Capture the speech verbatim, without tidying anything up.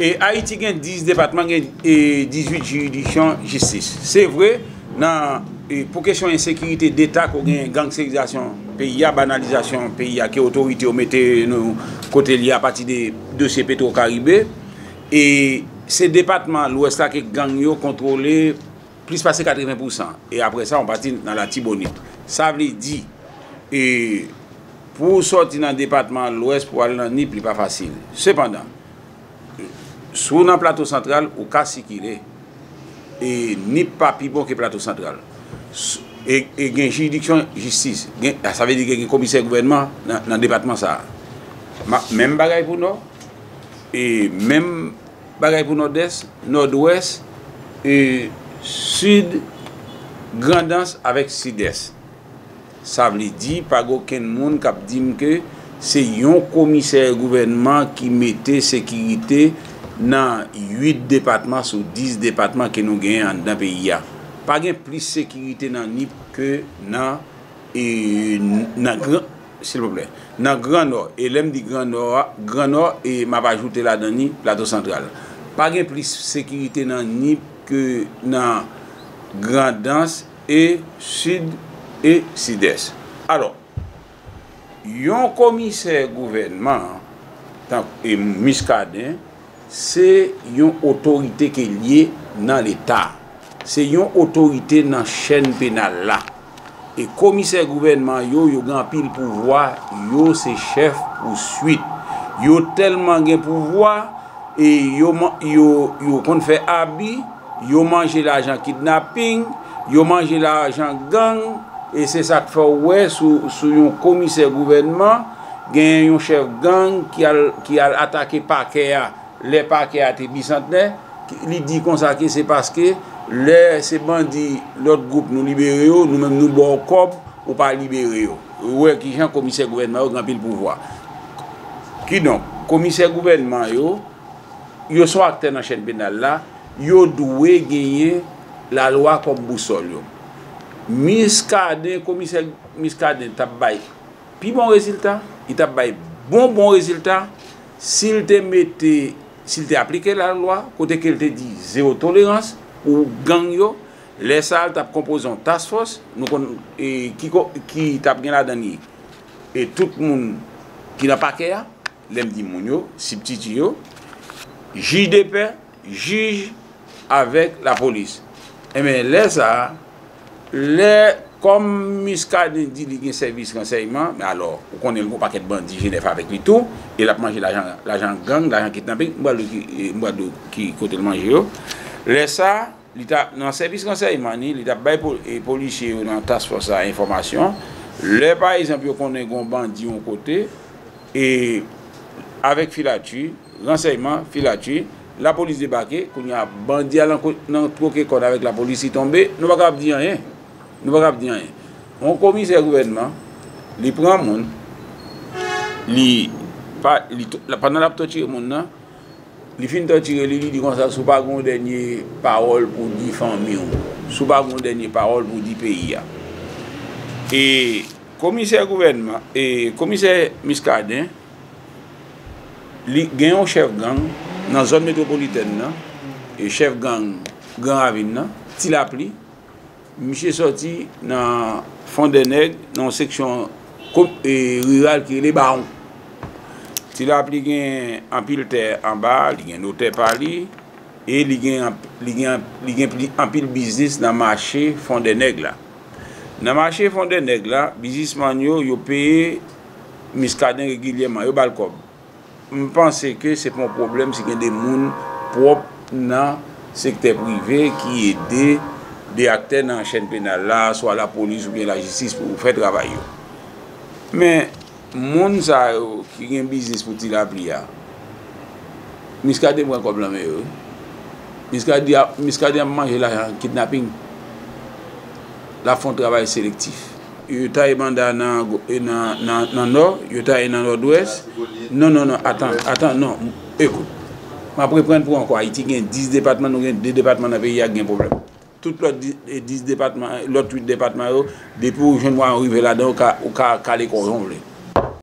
E Ayiti gen dis depatman, gen e, dizuit jiridiksyon jistis. Se vre, nan e, pou kesyon ensekirite, deta ke w gen, gangsterizasyon peyi a, banalizasyon peyi a, ke otorite yo mete nou kote l ye apati de dosye Petro Caribe, e se depatman Lwès la ke gang yo kontwole plis pase katreven pousan. E apre sa, yon pati nan Latibonit. Sa vle di, e, pou w sòti nan depatman Lwès pou al nan Nip, li pa fasil. Sepandan, si w nan Plato Santral, ou ka sikile. E Nip pa pi bon ke Plato Santral. S- E, e gen jiridiksyon jistis. Gen, sa vle di gen, gen komisè gouvènman nan, nan depatman sa a. Ma- Menm bagay pou Nò. E menm bagay pou Nòdès, Nòdwès, e Sid, Grandans avèk Sidès. Sa vle di, pa gen okenn moun k ap di m ke se yon komisè gouvènman ki mete sekirite nan uit depatman sou dis depatman ke nou genyen anndan peyi a. Pa gen plis sekirite nan Nip ke nan, e, nan Gran, silvouplè, nan Gran Nò. E lè m di Gran Nò a, Gran Nò, e m ap ajoute ladan li Plato Santral. Pa gen plis sekirite nan Nip ke nan Grandans e Sid e Sidès. Alò, yon komisè gouvènman, tank e Muscadin, se yon otorite ke l ye nan Leta. Se yon otorite nan chèn penal la. E komisè gouvènman yo, yo gen anpil pouvwa, yo se chèf pouswit. Yo tèlman gen pouvwa, e yo, man- yo, yo konn fè abi, yo manje lajan kidnaping, yo manje lajan gang, e se sa k fè w wè sou, sou yon komisè gouvènman, genyen yon chèf gang ki al, ki al atake pakè a. Lè pakè a te Bisantnè, ki- li di konsa ke se paske lè se bandi lòt gwoup nou libere yo, nou menm nou ba w kòb, ou pa libere yo. Ou wè kijan komisè gouvènman yo gen anpil pouvwa. Kidonk, komisè gouvènman yo, yo se yon aktè nan chèn penal la, yo dwe genyen lalwa kòm bousòl yo. Muscadin, komisè Muscadin t ap bay pi bon rezilta, li t ap bay bon, bon rezilta si l te mete, si l te aplike lalwa, kote ke l te di zewo tolerans pou gang yo. Lè sa a, l t ap konpoze yon task force, nou konn, e, ki, ko- ki t ap gen ladan li, e tout moun ki nan pakè a, lè m di moun yo, sibtiti yo, jij de pè, jij avèk lapolis. Enben, lè sa a, lè, kòm Muscadin di li gen sèvis ransèyman, men alò, ou konnen l gon pakèt bandi Jenèf avèk li tou, e l ap manje lajan, lajan gang, lajan kidnaping, m pral di ki, e, m pral di ki kote l manje yo. Lè sa a, li ta nan sèvis ransèyman ni, li t ap bay po- e polisye yo nan task force la enfòmasyon. Lè, pa egzanp, yo konnen gon bandi yon kote, e avèk filati, ransèyman, filati, lapolis debake, kounye a bandi a nan ko- nan twoke kòn avèk lapolis, li tonbe, nou pa kab di anyen. Nou pa kab di anyen. Yon komisè gouvènman, li pran moun, li pa, li, pandan l ap tòtire moun nan, li fin tòtire li, li di konsa, si w pa gen yon dènye pawòl pou di fanmi w, si w pa gen yon dènye pawòl pou di peyi a. E komisè gouvènman, e komisè Muscadin, li gen yon chèf gang nan zòn metwopolitèn nan, e chèf gang Gran Ravin nan, Ti Lapli, misye sòti nan Fondènèg, nan yon seksyon ko- e, riral ki rele Bawon. Ti Lapli gen anpil tè anba, li gen notè pa li, e li gen anp- li gen anp- li gen pli- anpil biznis nan mache Fondènèg la. Nan mache Fondènèg la, biznismann yo, yo peye Muscadin regilyèman, yo ba l kòb. M panse ke se pa yon pwoblèm si gen de moun pwòp nan sektè prive ki ede de aktè nan chèn penal la, swa lapolis oubyen lajistis pou fè travay yo. Men, moun sa yo ki gen biznis pou Ti Lapli a, Muscadin pran kòb nan men yo, wi. Muscadin ap, Muscadin ap manje lajan kidnaping. L ap fè yon travay selektif. Yo taye banda nan, nan, nan, nan Nò, yo taye nan Nòdwès. Non, non, non, atan, atan, non. Ekout. M ap reprann pou ankò. Ayiti gen dis depatman, nou gen de depatman nan peyi a ki gen pwoblèm. Tout lòt di- e dis depatman, lòt uit depatman yo, depi w jwenn mwayen w rive ladan, ou ka, ou ka kale kò w jan w vle.